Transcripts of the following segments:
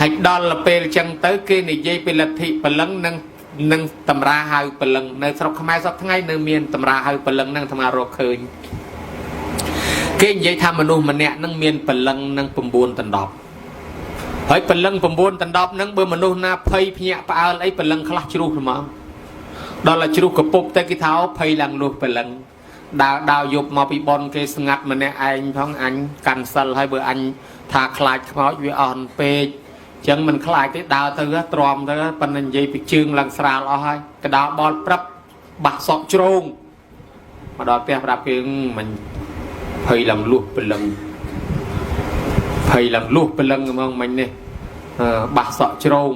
ហើយដល់ពេលចឹងទៅគេនិយាយពីលទ្ធិព្រលឹងនិងនិងតម្រាហៅព្រលឹងនៅស្រុកខ្មែរសប្តាហ៍ថ្ងៃនៅមានតម្រាហៅព្រលឹងនឹងអាត្មារកឃើញគេនិយាយថាមនុស្សម្នាក់នឹងមានព្រលឹងនឹង9ដណ្ដប់ហើយព្រលឹង9ដណ្ដប់នឹងបើមនុស្សណាភ័យភ្ញាក់ផ្អើលអីព្រលឹងខ្លះជ្រុះហ្មងដល់តែជ្រុះកពុបទៅគេថាអូភ័យឡើងលុះព្រលឹងដើរដើរយប់មកពីបនគេស្ងាត់ម្នាក់ឯងផងអញកាន់សិលហើយបើអញថាខ្លាចខ្មោចវាអន់ពេកចឹងមិនខ្លាចទេដើរទៅទ្រាំទៅប៉ុន្តែនិយាយពីជើងឡើងស្រាលអស់ហើយកដាលបលព្រឹបបាក់សក់ជ្រងមកដល់ផ្ទះប្រាប់គេមិនភ័យឡើងលុះព្រលឹងភ័យឡើងលុះព្រលឹងហ្មងមិញនេះបាក់សក់ជ្រង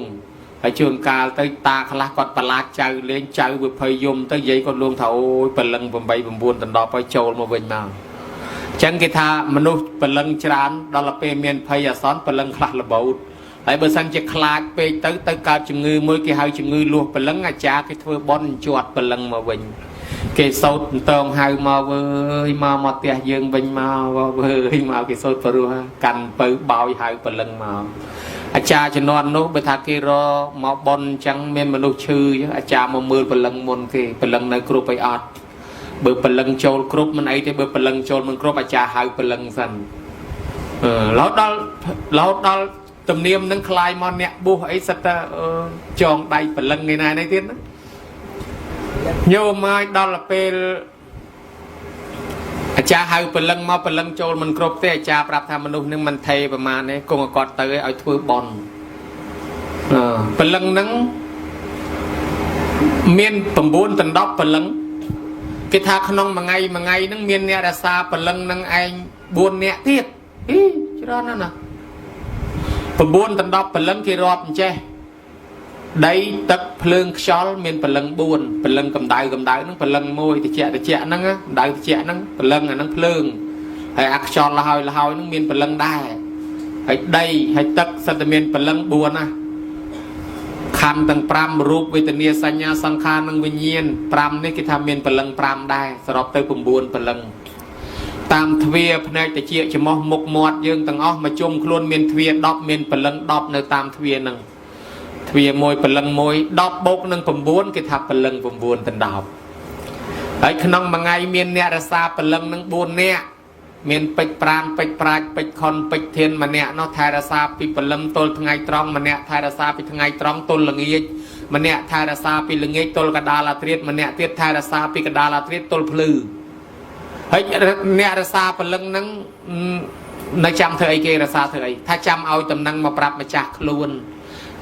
ហើយជួនកាលទៅតាខ្លះគាត់ប្រឡាចចៅលេងចៅវាភ័យយំទៅយាយគាត់លួងថាអូយព្រលឹង8 9ដណ្ដប់ឲ្យចូលមកវិញមកចឹងគេថាមនុស្សព្រលឹងច្រើនដល់ពេលមានភ័យអាសន្នព្រលឹងខ្លះរបូតហើយបើសិនជាខ្លាចពេកទៅទៅកើតជំងឺមួយគេហៅជំងឺលួសព្រលឹងអាចារ្យគេធ្វើបន់ជាត់ព្រលឹងមកវិញគេសោតតងហៅមកវើយមកមកផ្ទះយើងវិញមកវើយមកគេសោតព្រោះកាន់ពៅបោយហៅព្រលឹងមកអាចារ្យជំនាន់នោះបើថាគេរមកបន់អញ្ចឹងមានមនុស្សឈឺអាចារ្យមកមើលព្រលឹងមុនគេព្រលឹងនៅគ្រប់អីអត់បើព្រលឹងចូលគ្រប់មិនអីទេបើព្រលឹងចូលមិនគ្រប់អាចារ្យហៅព្រលឹងសិនរហូតដល់រហូតដល់ទំនៀមនឹងคลายមកអ្នកបួសអីសិតតែចងដៃព្រលឹងឯណានេះទៀតណាញោមឲ្យដល់ពេលអាចារ្យហៅព្រលឹងមកព្រលឹងចូលមិនគ្រប់ទេអាចារ្យប្រាប់ថាមនុស្សនឹងមិនថេប្រមាណទេគង់ឲ្យគាត់ទៅឲ្យធ្វើបន់ព្រលឹងនឹងមាន9ដណ្ដប់ព្រលឹងគេថាក្នុងមួយថ្ងៃមួយថ្ងៃហ្នឹងមានអ្នករក្សាព្រលឹងនឹងឯង4នាក់ទៀតអីច្រើនណាស់ណា9ដណ្ដប់ព្រលឹងគេរាប់អញ្ចេះដីទឹកភ្លើងខ្យល់មានព្រលឹង4ព្រលឹងកម្ដៅកម្ដៅហ្នឹងព្រលឹងមួយតិចតិចហ្នឹងកម្ដៅតិចហ្នឹងព្រលឹងអាហ្នឹងភ្លើងហើយអាខ្យល់លហើយលហើយហ្នឹងមានព្រលឹងដែរហើយដីហើយទឹកសិតតែមានព្រលឹង4ណាខណ្ឌទាំង5រូបវេទនាសញ្ញាសង្ខារនិងវិញ្ញាណ5នេះគេថាមានព្រលឹង5ដែរសរុបទៅ9ព្រលឹងតាមទ្វាភ្នែកតិចច្មោះមុខមាត់យើងទាំងអស់មកជុំខ្លួនមានទ្វា10មានព្រលឹង10នៅតាមទ្វាហ្នឹងទ្វាមួយព្រលឹងមួយ10បូកនឹង9គេថាព្រលឹង9ដណ្ដប់ហើយក្នុងមួយថ្ងៃមានអ្នករក្សាព្រលឹងនឹង4នាក់មានពេជ្រប្រានពេជ្រប្រាជ្ញពេជ្រខុនពេជ្រធានម្នាក់នោះថែរក្សាពីព្រលឹមទល់ថ្ងៃត្រង់ម្នាក់ថែរក្សាពីថ្ងៃត្រង់ទល់ល្ងាចម្នាក់ថែរក្សាពីល្ងាចទល់កដាលអាត្រៀតម្នាក់ទៀតថែរក្សាពីកដាលអាត្រៀតទល់ភ្លឺហើយអ្នករក្សាព្រលឹងនឹងនៅចាំធ្វើអីគេរក្សាធ្វើអីថាចាំឲ្យតំណែងមកប្រាប់ម្ចាស់ខ្លួន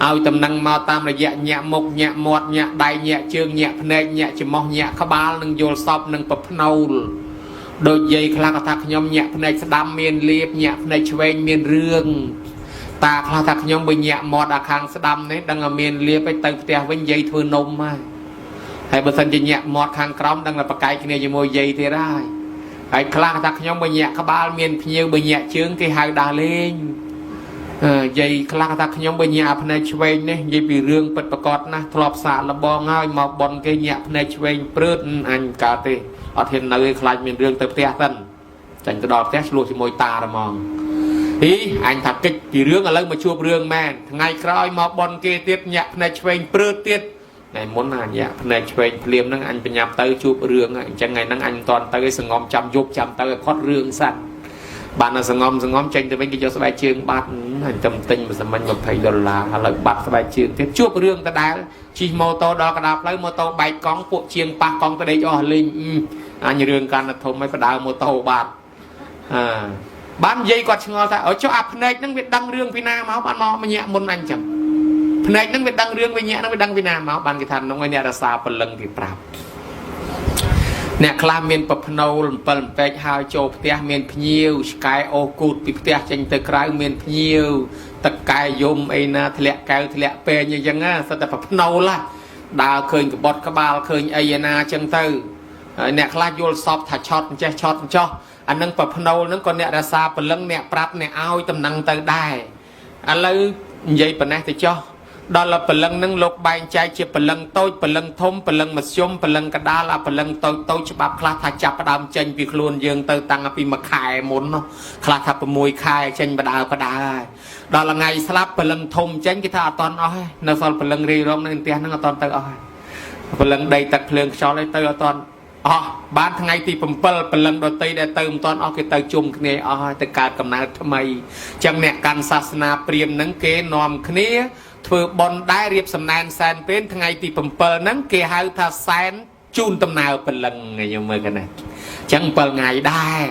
ឲ្យតំណែងមកតាមរយៈញាក់មុខញាក់មាត់ញាក់ដៃញាក់ជើងញាក់ភ្នែកញាក់ច្រមុះញាក់ក្បាលនិងយល់សពនិងប្រភ្នូលដូចយាយខ្លះក៏ថាខ្ញុំញាក់ភ្នែកស្ដាំមានលៀបញាក់ភ្នែកឆ្វេងមានរឿងតាខ្លះថាខ្ញុំបើញាក់មាត់អាខាងស្ដាំនេះដឹងថាមានលៀបឲ្យទៅផ្ទះវិញយាយធ្វើនំហើយហើយបើសិនជាញាក់មាត់ខាងក្រោមដឹងថាប្រកែកគ្នាជាមួយយាយទៀតហើយហើយខ្លះថាខ្ញុំបើញាក់ក្បាលមានភ្ញៀវបើញាក់ជើងគេហៅដើរលេងយាយខ្លះថាខ្ញុំបើញាក់ភ្នែកឆ្វេងនេះនិយាយពីរឿងពិតប្រកបណាស់ធ្លាប់សាកលបងហើយមកបនគេញាក់ភ្នែកឆ្វេងព្រឺតអញកើតទេអត់ហ៊ាននៅទេខ្លាចមានរឿងទៅផ្ទះសិនចាញ់ទៅដល់ផ្ទះឆ្លោះជាមួយតាហ្មងហ៊ីអញថាកិច្ចពីរឿងឥឡូវមកជួបរឿងមែនថ្ងៃក្រោយមកបនគេទៀតញាក់ភ្នែកឆ្វេងព្រឺតទៀតថ្ងៃមុនណាញាក់ភ្នែកឆ្វេងភ្លាមហ្នឹងអញបញ្ញាប់ទៅជួបរឿងអញ្ចឹងថ្ងៃហ្នឹងអញមិនតាន់ទៅឯងសងំចាំយប់ចាំទៅឲ្យផុតរឿងសិនបានតែសងំសងំចេញទៅវិញគេយកស្បែកជើងបាត់អញទៅទិញមួយសមញ្ញ20ដុល្លារឥឡូវបាត់ស្បែកជើងទៀតជួបរឿងដដែលជិះម៉ូតូដល់កណ្ដាលផ្លូវម៉ូតូបែកកង់ពួកជាងប៉ះកង់ទៅដេកអស់លេងអញរឿងកាន់តែធំឲ្យបដើម៉ូតូបាត់អើបាននិយាយគាត់ឆ្ងល់ថាអូចុះអាភ្នែកហ្នឹងវាដឹងរឿងពីណាមកបានមកញាក់មុនអញចឹងភ្នែកហ្នឹងវាដឹងរឿងវាញាក់ហ្នឹងវាដឹងពីណាមកបានគេថានោះឯអ្នករសាព្រលឹងគេប្រាប់អ្នកខ្លះមានប្រភ្នូល7អំពេកហើយចូលផ្ទះមានភ្ញៀវឆ្កែអូសគូតពីផ្ទះចេញទៅក្រៅមានភ្ញៀវតកែយំអីណាធ្លាក់កែវធ្លាក់ពេងអីចឹងណាសិតតែប្រភ្នូលដើរឃើញកបត់ក្បាលឃើញអីណាចឹងទៅហើយអ្នកខ្លះយល់សពថាឆត់អញ្ចេះឆត់អញ្ចោះអានឹងប្រភ្នូលហ្នឹងក៏អ្នករសាព្រលឹងអ្នកប្រាប់អ្នកឲ្យតំណឹងទៅដែរឥឡូវនិយាយប៉ុណ្ណេះទៅចោះ ដល់ព្រលឹងនឹងលោកបែងចែកជាព្រលឹងតូចព្រលឹងធំព្រលឹងមធ្យមព្រលឹងកដាលអាព្រលឹងតូចតូចច្បាប់ខ្លះថាចាប់ផ្ដើមចេញពីខ្លួនយើងទៅតាំងពីមួយខែមុននោះខ្លះថា6ខែចេញបដើបដើហើយដល់ថ្ងៃស្លាប់ព្រលឹងធំចេញគេថាអត់តន់អស់ទេនៅសល់ព្រលឹងរាយរងនៅផ្ទះហ្នឹងអត់តន់ទៅអស់ហើយព្រលឹងដីទឹកភ្លើងខ្យល់អីទៅអត់តន់អស់បានថ្ងៃទី7ព្រលឹងដតីដែលទៅមិនតន់អស់គេទៅជុំគ្នាអស់ហើយទៅកើតកំណើតថ្មីអញ្ចឹងអ្នកកាន់សាសនាព្រាហ្មណ៍ហ្នឹងគេនាំគ្នាធ្វើបុណ្យដែររៀបសំណែនសែនពេនថ្ងៃទី7ហ្នឹងគេហៅថាសែនជូនដំណើរព្រលឹងខ្ញុំមើលកណាអញ្ចឹង7ថ្ងៃដែរ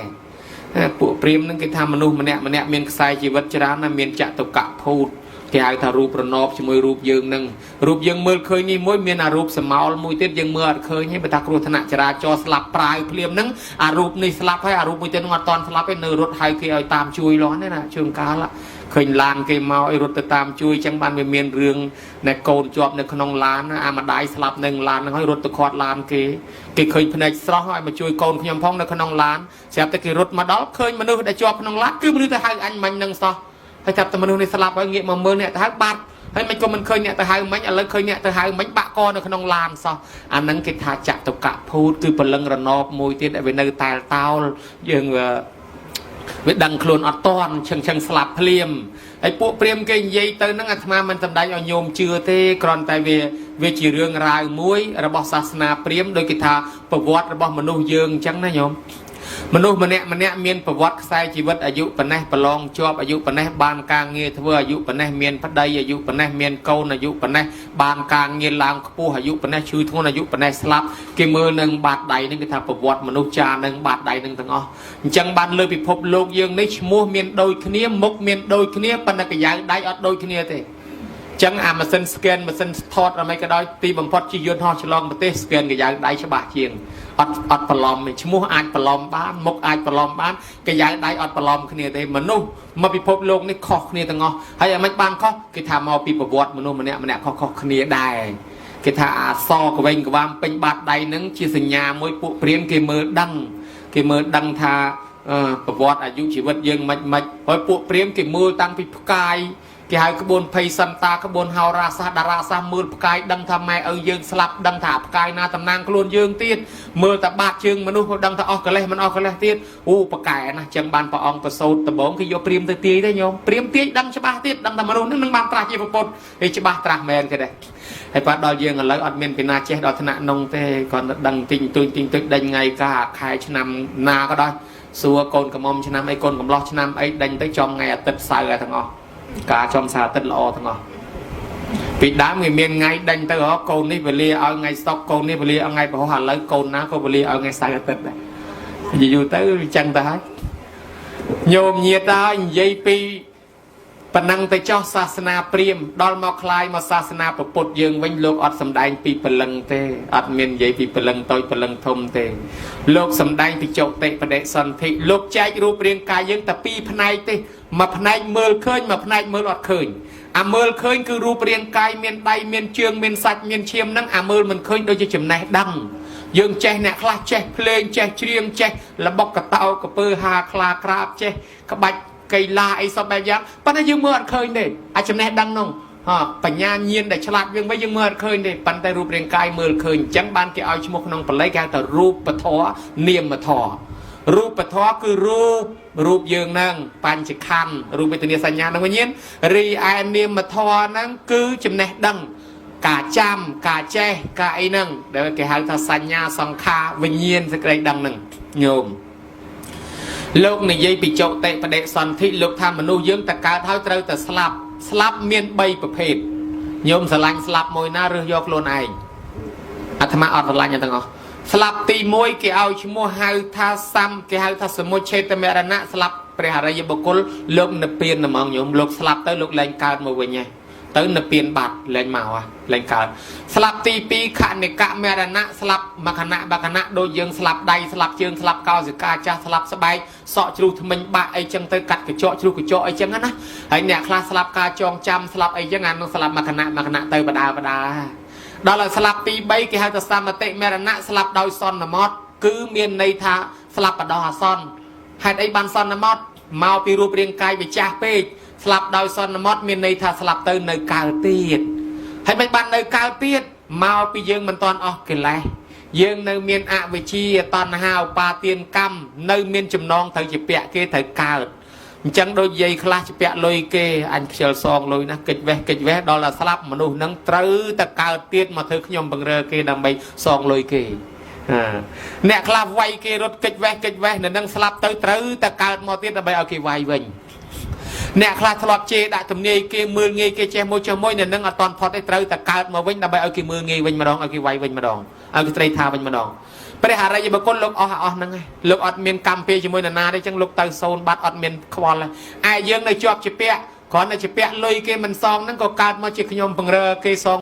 ពួកព្រាហ្មណ៍ហ្នឹងគេថាមនុស្សម្នាក់ម្នាក់មានខ្សែជីវិតច្រើនណាស់មានចតុកភូតគេហៅថារូបរណបជាមួយរូបយើងនឹងរូបយើងមើលឃើញនេះមួយមានអារូបសមោលមួយទៀតយើងមើលអត់ឃើញទេបើថាគ្រោះថ្នាក់ចរាចរណ៍ស្លាប់ប្រាវភ្លាមហ្នឹងអារូបនេះស្លាប់ហើយអារូបមួយទៀតហ្នឹងអត់តន់ស្លាប់ទេនៅរត់ហៅគេឲ្យតាមជួយលោះនេះណាជើងកាលឃើញឡានគេមកឲ្យរត់ទៅតាមជួយចឹងបានវាមានរឿងណែកូនជាប់នៅក្នុងឡានអាម្ដាយស្លាប់នៅឡានហ្នឹងហើយរត់ទៅខាត់ឡានគេគេឃើញភ្នែកស្រស់ឲ្យមកជួយកូនខ្ញុំផងនៅក្នុងឡានស្រាប់តែគេរត់មកដល់ឃើញមនុស្សដែលជាប់ក្នុងឡានគឺមនុស្សទៅហៅអញមិញហ្នឹងសោះហើយចាប់តែមនុស្សនេះស្លាប់ហើយងាកមកមើលអ្នកទៅហៅបាត់ហើយមិនក៏មិនឃើញអ្នកទៅហៅមិញឥឡូវឃើញអ្នកទៅហៅមិញបាក់កនៅក្នុងឡានសោះអាហ្នឹងគេថាចតុកភូតគឺព្រលឹងរណបមួយទៀតដែលវានៅតែលតោលយើងវាដឹងខ្លួនអត់តន់ឈឹងឈឹងស្លាប់ភ្លាមហើយពួកព្រាមគេនិយាយទៅហ្នឹងអាត្មាមិនសម្ដែងឲ្យញោមជឿទេគ្រាន់តែវាជារឿងរ៉ាវមួយរបស់សាសនាព្រាមដោយគេថាប្រវត្តិរបស់មនុស្សយើងអញ្ចឹងណាញោមមនុស្សម្នាក់ម្នាក់មានប្រវត្តិខ្សែជីវិតអាយុប៉ុណ្ណេះប្រឡងជាប់អាយុប៉ុណ្ណេះបានការងារធ្វើអាយុប៉ុណ្ណេះមានប្តីអាយុប៉ុណ្ណេះមានកូនអាយុប៉ុណ្ណេះបានការងារឡើងខ្ពស់អាយុប៉ុណ្ណេះឈឺធ្ងន់អាយុប៉ុណ្ណេះស្លាប់គេមើលនឹងបាតដៃនឹងគេថាប្រវត្តិមនុស្សចានឹងបាតដៃនឹងទាំងអស់អញ្ចឹងបានលើពិភពលោកយើងនេះឈ្មោះមានដូចគ្នាមុខមានដូចគ្នាប៉ុន្តែកាយ៉ៅដៃអត់ដូចគ្នាទេចឹងអាម៉ាស៊ីន scan ម៉ាស៊ីនថតអ្វីក៏ដោយទីបំផុតជាយន្តហោះឆ្លងប្រទេស scan កាយ៉ៅដៃច្បាស់ជាងអត់អត់បន្លំទេឈ្មោះអាចបន្លំបានមុខអាចបន្លំបានកាយ៉ៅដៃអត់បន្លំគ្នាទេមនុស្សមកពិភពលោកនេះខុសគ្នាទាំងអស់ហើយអាមិនបានខុសគេថាមកពីប្រវត្តិមនុស្សម្នាក់ម្នាក់ខុសៗគ្នាដែរគេថាអាសកវែងក្វាមពេញបាតដៃនឹងជាសញ្ញាមួយពួកព្រាមគេមើលដឹងគេមើលដឹងថាប្រវត្តិអាយុជីវិតយើងមិនមិនហើយពួកព្រាមគេមើលតាំងពីផ្កាយគេហៅក្បួនភ័យសន្តាក្បួនហោរាសាស្ត្រតារាសាស្ត្រមើលផ្កាយដឹងថាម៉ែឪយើងស្លាប់ដឹងថាផ្កាយណាតំណាងខ្លួនយើងទៀតមើលតែបាតជើងមនុស្សក៏ដឹងថាអស់កលេសមិនអស់កលេសទៀតអូប្រកែណាស់ចឹងបានព្រះអង្គប្រសូតដំបងគេយកព្រាមទៅទាយទេញោមព្រាមទាយដឹងច្បាស់ទៀតដឹងថាមនុស្សនឹងនឹងបានត្រាស់ជាពុទ្ធហើយច្បាស់ត្រាស់មែនគេដែរហើយប៉ដល់យើងឥឡូវអត់មានពីណាចេះដល់ថ្នាក់នងទេគ្រាន់តែដឹងទិញទួញទិញទុយដេញថ្ងៃកាខែឆ្នាំណាក៏ដោយសួរកូនកំមុំឆ្នាំអីកូនកំលោះឆ្នាំអីដេញទៅចំថ្ងៃអាទិត្យសៅរ៍ឲ្យទាំងអស់ការចំសៅរ៍អាទិត្យល្អទាំងអស់ពីដើមគេមានថ្ងៃដេញទៅហ៎កូននេះវេលាឲ្យថ្ងៃសុក្រកូននេះវេលាឲ្យថ្ងៃពហុឥឡូវកូនណាក៏វេលាឲ្យថ្ងៃសៅរ៍អាទិត្យដែរយូរយូរទៅវាចឹងទៅហើយញោមញាតហើយនិយាយពីប៉ុណ្ណឹងទៅចោះសាសនាព្រាហ្មណ៍ដល់មកคลายមកសាសនាពុទ្ធយើងវិញលោកអត់សំដែងពីព្រលឹងទេអត់មាននិយាយពីព្រលឹងតូចព្រលឹងធំទេលោកសំដែងពីចុតិបដិសន្ធិលោកចែករូបរាងកាយយើងតែពីរផ្នែកទេមួយផ្នែកមើលឃើញមួយផ្នែកមើលអត់ឃើញអាមើលឃើញគឺរូបរាងកាយមានដៃមានជើងមានសាច់មានឈាមហ្នឹងអាមើលមិនឃើញដូចជាចំណេះដឹងយើងចេះអ្នកខ្លះចេះភ្លេងចេះច្រៀងចេះលបុកកតោកពើហាខ្លាក្រាបចេះក្បាច់កីឡាអីសពបែបយ៉ាងប៉ុន្តែយើងមើលអត់ឃើញទេអាចចំណេះដឹងនោះហ៎បញ្ញាញាណដែលឆ្លាតយើងវិញយើងមើលអត់ឃើញទេប៉ុន្តែរូបរាងកាយមើលឃើញអញ្ចឹងបានគេឲ្យឈ្មោះក្នុងបាលីគេហៅថារូបធម៌នាមធម៌រូបធម៌គឺរូបរូបយើងហ្នឹងបញ្ចខណ្ឌរូបវេទនាសញ្ញានិងវិញ្ញាណរីឯនាមធម៌ហ្នឹងគឺចំណេះដឹងការចាំការចេះការអីហ្នឹងដែលគេហៅថាសញ្ញាសង្ខារវិញ្ញាណសេចក្តីដឹងហ្នឹងញោមលោកនិយាយពីចុតិបដិសន្ធិលោកថាមនុស្សយើងតកើតហើយត្រូវតែស្លាប់ស្លាប់មាន3ប្រភេទញោមស្រឡាញ់ស្លាប់មួយណារើសយកខ្លួនឯងអាត្មាអត់ស្រឡាញ់ទាំងអស់ស្លាប់ទី1គេឲ្យឈ្មោះហៅថាសំគេហៅថាសមុច្ឆេតមរណៈស្លាប់ព្រះអរិយបុគ្គលលោកនិព្វានហ្មងញោមលោកស្លាប់ទៅលោកលែងកើតមកវិញហើយទៅនិព្វានបាត់លែងមកហ่ะលែងកើតស្លាប់ទី2ខនិកមរណៈស្លាប់មខណៈបខណៈដូចយើងស្លាប់ដៃស្លាប់ជើងស្លាប់កោសិកាចាស់ស្លាប់ស្បែកសក់ជ្រុះថ្មិញបាក់អីចឹងទៅកាត់កញ្ចក់ជ្រុះកញ្ចក់អីចឹងណាហើយអ្នកខ្លះស្លាប់ការចងចាំស្លាប់អីចឹងអានោះស្លាប់មខណៈមខណៈទៅបដាបដាដល់ឲ្យស្លាប់ទី3គេហៅថាសមតិមរណៈស្លាប់ដោយសន្មត់គឺមានន័យថាស្លាប់បដោះអាសន្នហេតុអីបានសន្មត់មកពីរូបរាងកាយវាចាស់ពេកស្លាប់ដោយសន្មត់មានន័យថាស្លាប់ទៅនៅកើតទៀត ហើយមិនបាននៅកើតទៀតមកពីយើងមិនតាន់អស់កិលេសយើងនៅមានអវិជ្ជាតណ្ហាឧបាទានកម្មនៅមានចំណងត្រូវជាពាក់គេត្រូវកើតអញ្ចឹងដូចយាយខ្លះជាពាក់លុយគេអញខ្ជិលសងលុយណាកិច្ចវេះកិច្ចវេះដល់តែស្លាប់មនុស្សហ្នឹងត្រូវតែកើតទៀតមកធ្វើខ្ញុំបង្រើគេដើម្បីសងលុយគេអាអ្នកខ្លះវាយគេរត់កិច្ចវេះកិច្ចវេះនៅនឹងស្លាប់ទៅត្រូវតែកើតមកទៀតដើម្បីឲ្យគេវាយវិញអ្នកខ្លះធ្លាប់ជេរដាក់ទំនាយគេមើលងាយគេចេះមួយចេះមួយនៅនឹងអត់តន់ផុតទេត្រូវតែកើតមកវិញដើម្បីឲ្យគេមើលងាយវិញម្ដងឲ្យគេវាយវិញម្ដងឲ្យគេត្រេកថាវិញម្ដងព្រះអរិយបុគ្គលលោកអស់អស់ហ្នឹងឯងលោកអត់មានកម្មពីជាមួយនរណាទេអញ្ចឹងលោកទៅសូន្យបាត់អត់មានខ្វល់ទេឯយើងនៅជាប់ជាពាក់គ្រាន់តែជាពាក់លុយគេមិនសងហ្នឹងក៏កើតមកជាខ្ញុំបង្រើគេសង